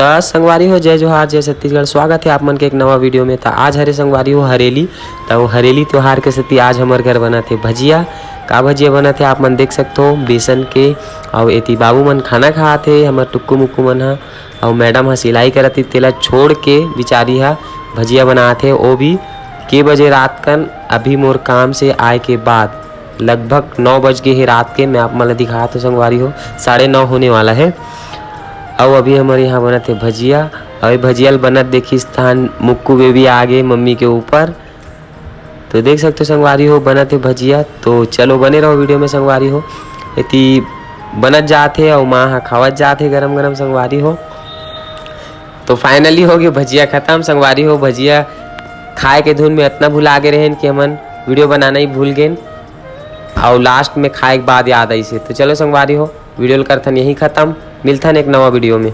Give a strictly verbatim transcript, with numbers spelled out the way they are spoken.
त संगवारी हो, जय जोहार, जय छत्तीसगढ़। स्वागत हे आप मन के एक नवा वीडियो में। त आज हरे संगवारी हो हरेली, त वो हरेली त्योहार के सेती आज हमर घर बनत हे भजिया। का भजिया बनत हे आप मन देख सकथो, बेसन के। अउ एती बाबू मन खाना खात हे, हमर टुक्कू मुक्कू मन ह, अउ मैडम ह सिलाई करत हे, तेला छोड़ के बिचारी ह भजिया बनात हे। वो भी के बजे रात कन, अभी मोर काम से आए के बाद लगभग नौ बज गे हे रात के। मैं आप मन ल दिखात हूँ संगवारी हो, साढ़े नौ होने वाला है। अउ अभी हमर यहाँ बनत हे भजिया। अउ ये भजिया ल बनत देखिस तहान मुक्कू बेबी आ गे मम्मी के ऊपर। तो देख सकते हो संगवारी हो, बनत हे भजिया। तो चलो बने रहो वीडियो में संगवारी हो। एती बनत जात हे अउ माँ ह खावत जात हे गरम गरम संगवारी हो। तो फाइनली हो गए भजिया खत्म संगवारी हो। भजिया खाए के धुन में इतना भुला गे रहेन कि हमन वीडियो बनाना ही भूल गेन। अउ लास्ट में खाए के बाद याद आइस हे। तो चलो संगवारी हो, वीडियो ल करथन यही खत्म, मिलथन एक नवा वीडियो में।